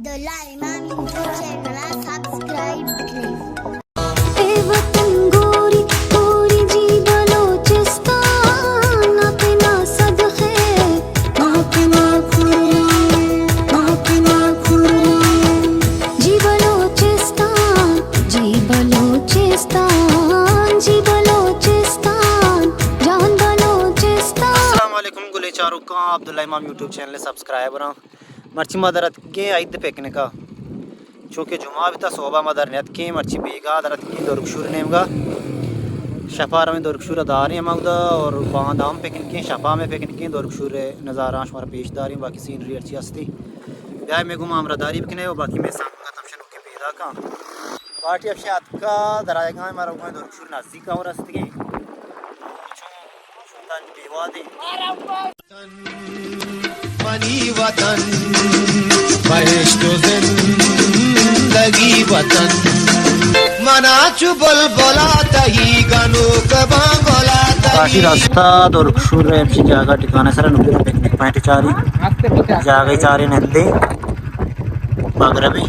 عبداللہ امام YouTube channel ءَ سبسکرائب بکنیں۔ اے وطن گوری، گوری جی بلوچستان، اپنا صدقے، اپنا قربان، اپنا قربان۔ جی بلوچستان، جی بلوچستان، جی بلوچستان، جان بلوچستان۔ السلام علیکم گلیں چاروکاں، عبداللہ امام یوٹیوب چینل ءِ سبسکرائبراں۔ مرچی ما در اتکگیں عید پکنک ءَ، چونکہ جمعہ بیتا، صحبا ما در نیتکیں، مرچی بیگاہ در اتکیں درکشور نیمگا۔ شپا رویں درکشور داریں ہما اودا، اور باندا ہم پکنکیں، شپا ہمے پکنکیں، درکشور نظاراں شمارا پیش داریں، باقی سینری ہرچی ہستی۔ بیائے مئے گوما ہمراہداری بکنے و باقی مئے سنگت ہمشن کہ پیدا کن۔ پارٹی ہمشی اتکا در آیگاں، مارا گوما درکشور نزدیک اور ہستگیں۔ چون، چون تن بیوادیں۔ منی وطن بہشت و زندگی وطن، منا چو بلبلا تئی گنوک بانگلا تئی۔ کاشی رستہ درکشور ءِ ہمشی جاگہ ٹکانہ سرا نوکر پکنک پوائنٹ چاری، جاگہ چاری نندے مغربی۔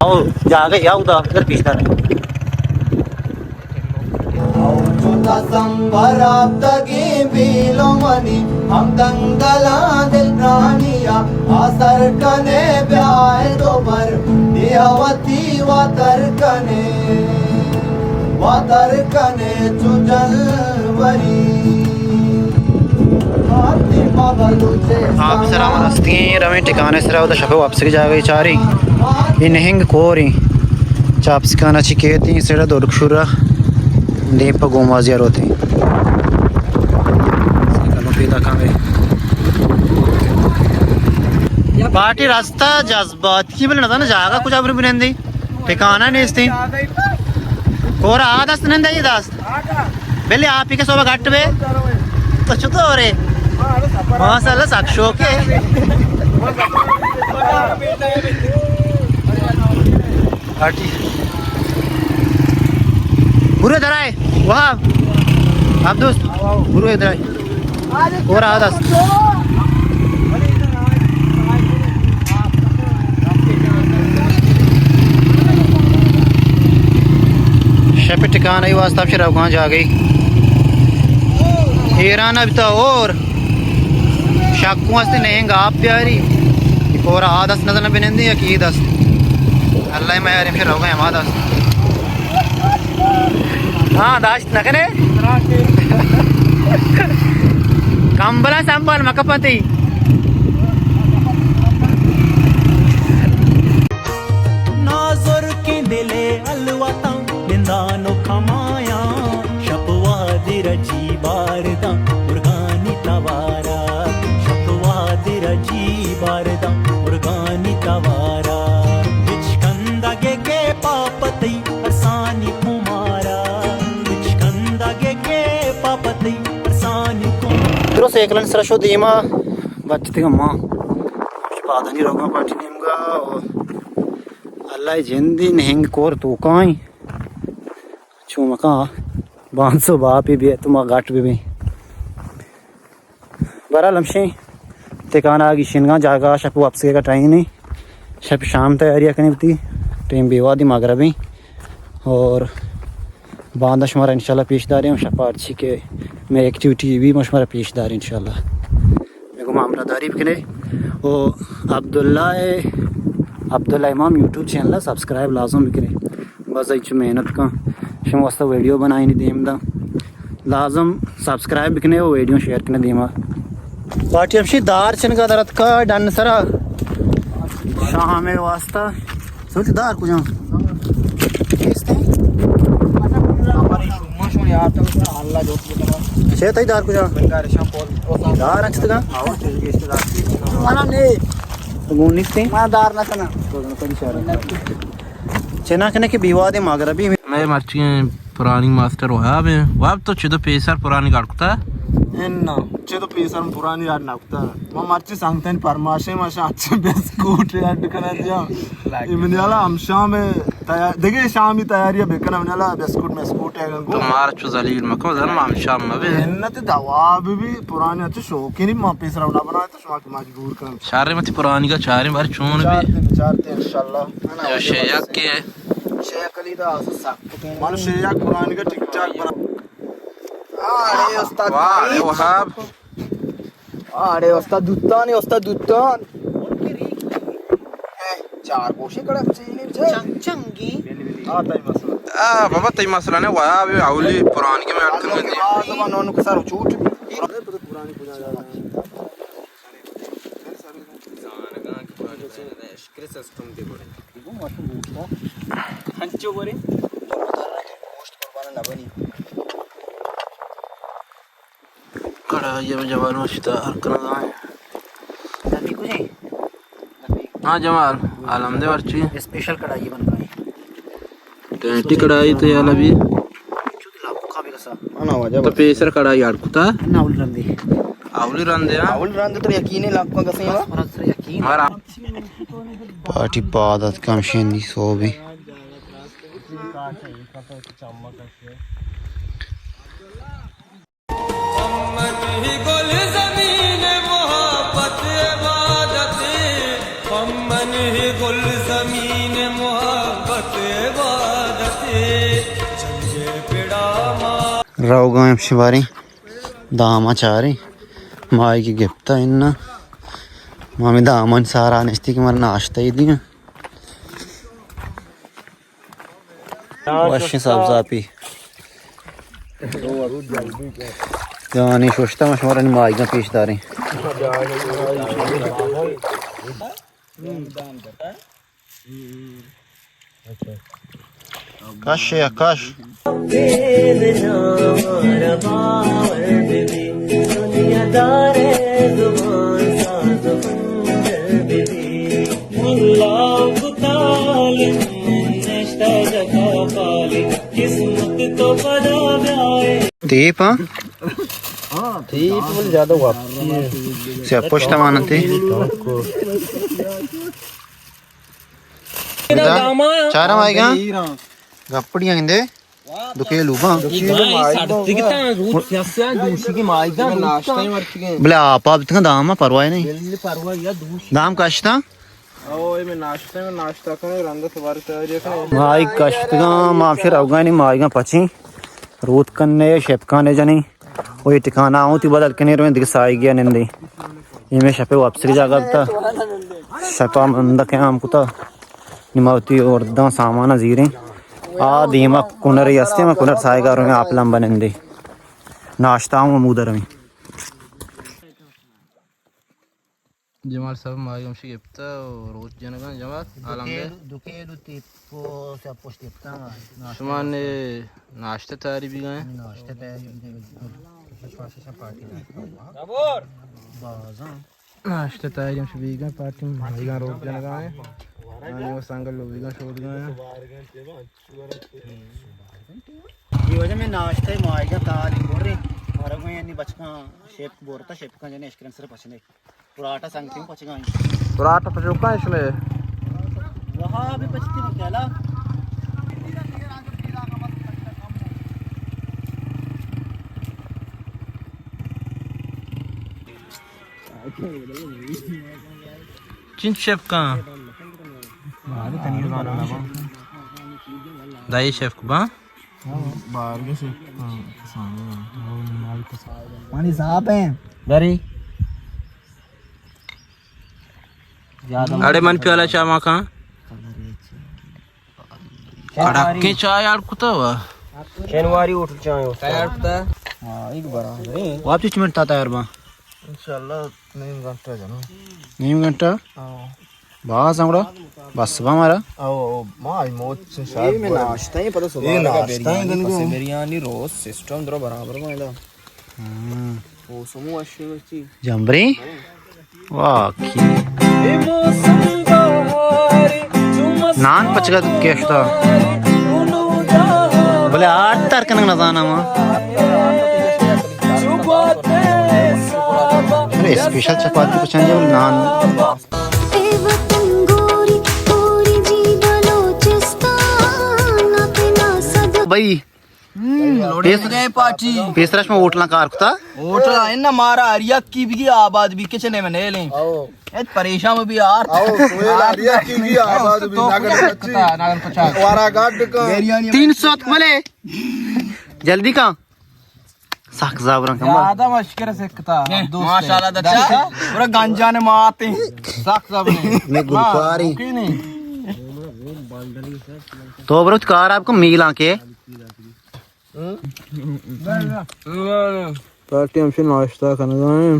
او جاگہ یا ادا ادھر پیش دار۔ او چو دسمبر آپتگیں بیلو منی، ہمدنگلاں دلگرانیا، آسر کنے بیائے دوبر، دیا وتی واتر کنے، واتر کنے چو جنوری۔ آپ سرا من ہستیں، رویں ٹکانے سرا، اودا شپ واپسی جاگہ چاری۔ اے نہنگ کوریں۔ چاپسکان ءَ چہ کیت ایں، سیڑا درکشورا دیم پہ گومازیا روت ایں۔ سائیکلوں پیدا کن بے۔ پارٹی رستہ جذباتی بلے نزاناں جاگہ کجا بر بنندی، ٹھکانہ نیست ایں۔ کورا آ دست نندے، اے دست۔ بلے آپی کہ صبح گٹ بے تو چطور ہے؟ ماشاءاللہ، سک شوق ہے۔ پارٹی۔ برو درائے، وہاب، عبدوست، برو درائے۔ اور آ دست۔ شپ ٹکانہ ءِ واسطہ ہمشی روگاں جاگہے۔ ایران ءَ بیتا اور شکوں است، نہنگ آپ بیاری۔ کورا آ دست نزاناں بنندی یا کہ اے دست۔ اللہ میاریں، ہمشی روگاں ہما دست۔ ہاں، داشت نہ کنے؟ کمبلا سنبھال مکپتی۔ نازرکیں دلے الوتاں، نندان و کمایاں، شپ وادی رجی بارداں، مرگانی توارا، شپ وادی رجی بارداں، مرگانی توارا، بچکندگے کے پاپتی ارسانی کمارا، بچکندگے کے پاپتی ارسانی کمارا۔ درو سائیکلانی سرا شو دیما، بچتگا ما پادانی روگاں پارٹی نیمگا۔ اللہ جندی نہنگ کور توکائیں۔ چو مکان بانسو باپی بی تو ما گٹ بی بی۔ بہرحال ہمشیں ٹکانہ آگی شنگاں جاگہ، شپ واپسی کا ٹائم نہیں۔ شپ شام تیاری کنی بتی، ٹائم بیوادی مغربی۔ اور باندا شمارا انشاءاللہ پیش داریں، شپ ہرچی کہ میں ایکٹیویٹی بھی ما شمارا پیش داریں انشاءاللہ۔ میگو ما ہمراہ داری بکنے۔ او عبداللہ، عبداللہ امام یوٹیوب چینل سبسکرائب لازم بکنے۔ بس انچو محنت کن، شما واسطہ ویڈیو بنائینی دیم دا۔ لازم سبسکرائب بکنے و ویڈیو شیئر کنے دیما۔ پارٹی ہمشی دار چنگا درت کا ڈن سرا۔ شام واسطہ۔ سوچ دار کجا؟ کیستے؟ چے تئی دار کجا؟ دار انچتگا؟ مانا نے۔ تو گون نیستے؟ ما دار نہ کنا۔ چنا کنے کہ بیوادے مغربی۔ میں مرچی پرانی ماسٹر وہاب ہیں۔ وہاب تو چدو پیسر پرانی گاڑ کتا؟ انا، چہ تو پیسر پرانی یار نکتا۔ ما مرچی سنگتن پرماشے ما شاچ بسکوٹ یاد کنا دیا۔ ایمنی والا ہم شام تیار، دیگه شامی تیاری بکنا، من والا بسکوٹ مسکوٹ ہے گو۔ تو مار چو ذلیل مکو، زن ما ہم شام مبے۔ انا تے دوا بھی، بھی پرانی اچھے شوقی نہیں، ما پیسر نہ بنا تو شما کی مجبور کرم۔ شارے متی پرانی کا چارے بار چون بھی۔ چارتے، چارتے انشاءاللہ۔ شیک کے۔ شیک علی دا سک۔ مانو شیک پرانی کا ٹک ٹاک بنا۔ آڑے استاد واہ، اڑے وہاب۔ آڑے استاد دوتان، استاد دوتان۔ اے، چار گوشے کڑا چینی چنگ چنگی۔ آ تئی مسئلہ۔ آ بابا، تئی مسئلہ نے، وہاب اولی پرانی کے میں اٹکن دے۔ آ زبان نون کو سر چوٹ۔ سسٹم دے بڑے۔ ہنچو بڑے۔ گوشت قربان نہ بنی۔ کڑائی ءَ جمال مشتا ہر کنگا ہے۔ نبی کجے؟ نبی۔ ہاں جمال، عالم دے ورچی۔ اسپیشل کڑائی بن رہی۔ ٹینٹی کڑائی تے یالا بھی۔ چوت لاکو کا بھی کسا۔ تو پیسر کڑائی اڑ کتا؟ نہ، اول رندے۔ اولی رندے، ہاں؟ اول رندے تو یقین ہے لاکو کا کسے۔ بس، بس، یقین۔ مارا۔ پارٹی پاد اتکا ہمشی انی سوبی۔ روگا ہمشی باریں داما چاریں، ماہیگی گپتا انا۔ ما ہمیں دامان سارا نشتی کہ مارا ناشتہ ہی دیا۔ وشیں سبز آپی۔ جوانی ششتہ، ما شمارا نی ماہیگاں پیش داریں۔ کش یا کش۔ تیپ، ہاں؟ تیپ بل زیادہ وقتی ہے۔ سیاہ پشت مانتے۔ چارم آئیگا؟ گپڑی آئندے۔ دو کیلو با۔ بلے آپ آپ تکن دام پرواہ نہیں۔ دام کشتا؟ ماہیگ کشتگاں، ما ہمشہ روگانی ماہیگاں پچیں۔ روت کنے، شپ کنے جنیں۔ او اے ٹکانا آؤں تی بدل کنے رویں دگہ ساہیگیا نندیں۔ اے میں شپے واپسی جاگہ بتا۔ شپا مند قیام کتا۔ نی ما وتی ارداں سامانا زیریں۔ آ دیما کنرے ہستیں، ما کنر ساہیگا رویں آپ لمبا نندیں۔ ناشتہ ہوں ہمودا رویں۔ جمال صاحب ماہیگ ہمشی گپتہ و روت جنگاں۔ جمال، دو عالم دے۔ کیلو، دو کیلو تیپ و سیاہ پشت گپتہ ما۔ شما نے ناشتہ تیاری بیگا ہیں؟ ناشتہ تیاری بیگا ہیں۔ بازاں۔ ناشتہ تیاری ہمشی بیگا، پارٹی ماہیگاں روت جنگا ہیں۔ آنے و سنگل لوگاں شودگا ہیں۔ یہ وجہ میں ناشتہ ماہیگاں تالی بورے۔ مارا گویں یعنی بچکاں شیپ بورتا، شیپ کا جنے اشکرن سر پچنے۔ پراٹھا سنگتیں پچگائیں۔ پراٹھا پچوکا اس میں۔ وہاں بھی پچتی ہوں کیا لا؟ چنچ شیف کا؟ دائی شیف کو با؟ بارگے سے، ہاں، کسان ہے۔ پانی صاف ہے۔ داری۔ زیادہ اڑے من پیالہ چاہ ما کھاں۔ کڑکیں چاہ یار کتا وا۔ شنواری ہوٹل چاہ ہوتا۔ چاہ یار کتا۔ ہاں، ایک برابر ہے۔ واپس چمن تا تیار با۔ انشاءاللہ نیم گھنٹہ جنو۔ نیم گھنٹہ؟ ہاں۔ باز ہمڑا بس با مارا۔ او، او، ما ای موت سے شاید اے میں بولا۔ ناشتہ ہی پتہ صبح اے کا ناشتہ ہی بریانی، دن پس کو۔ بریانی روز سسٹم درو برابر ما ادا۔ ہاں۔ موسم وشی وشی۔ جمبری؟ واقعی۔ اے موسم بہاری، جو مست نان پچگا کیشتا۔ بلے آرت تر کنگ نزانا ما۔ جو بات اسپیشل چپاتی پچان جاؤ نان۔ اے وطن گوری، گوری جی بلوچستان، اپنا صد۔ بھائی، ہم، لوٹے پیس-، گئے پارٹی۔ پیسرا شما ہوٹلاں کار کتا؟ ہوٹل آئین نا مارا ہر یک کی بھی آباد بھی کچنے میں نیلیں۔ او۔ اے پریشان بھی آرت۔ او، سویل ہر یک کی بھی آباد بھی ناگر پچی۔ وارا گاڈ کا۔ تین سو بلے۔ جلدی کا۔ سک زابران کما۔ زیادہ مشکل سکتا۔ ماشاءاللہ دچا۔ پورا گنجان ماتے۔ سک زابران۔ میں گلکاری۔ تو برو کار آپ کو میلاں کے۔ پارٹی ہم ناشتہ کنگا ہیں۔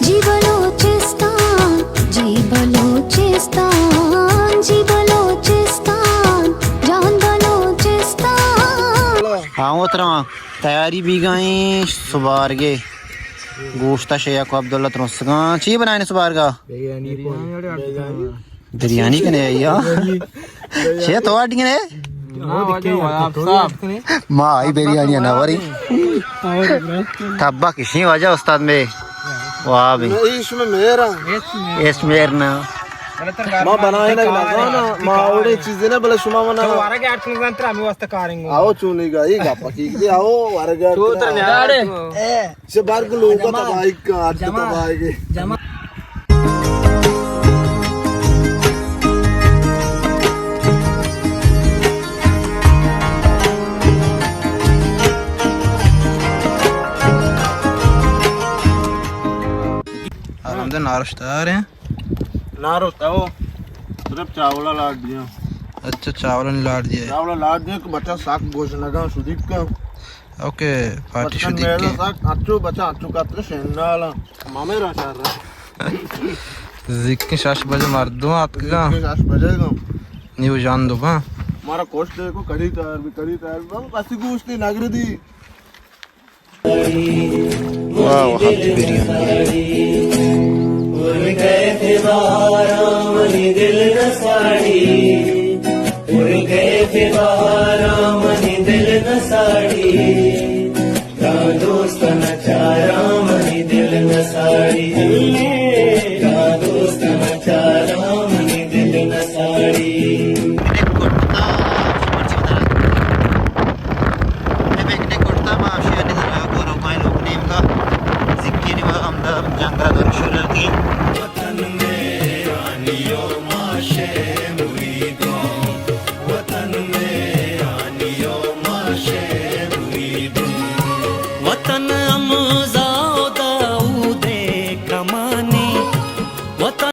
جی بلوچستان، جی بلوچستان، جی بلوچستان، جان بلوچستان۔ ہاں، وہ ترا تیاری بیگائیں سبارگے۔ گوشت شیخ عبداللہ ترسگاں۔ چی بنائیں سبارگا؟ بریانی کنے یا؟ شے تو اڈ کنے؟ ما آئی بریانی نہ وری۔ تبا کشی واجہ استاد میں۔ واہ بی۔ ایش میں میرا۔ ایش میر نا۔ ما بنائے نہ لگانا، ما اوڑے چیزیں نہ بلے شما منا۔ تو ورگ ایڈ کن زانتر ہمیں واسطہ کاریں گو۔ آؤ چونی گا، یہ گپا کی دے، آؤ ورگ ایڈ تو کن۔ تر نیاڑے۔ اے۔ سے بار کو لوگ تباہی کا، آج تباہی کے۔ آرام دے نارشتہ آ رہے ہیں۔ نارشتہ ہو۔ صرف چاولا لاڈ دیا۔ اچھا، چاولا نہیں لاڈ دیا۔ چاولا لاڈ دیا کہ بچہ ساک گوش نگا شدیک کا۔ اوکے، پارٹی بچہ شدیک میرا کے۔ ساک اچو بچہ اچو کا تو شنگالا۔ مامے را شار را۔ زیکیں شش بجے مردم آتکگاں۔ زیکیں شش بجے گا۔ نیو جان دو با۔ مارا کوشت کو کڑی تیار بھی، کڑی تیار بھی۔ بس گوشت نگر دی۔ واہ، واہ، ہبتی بریانی۔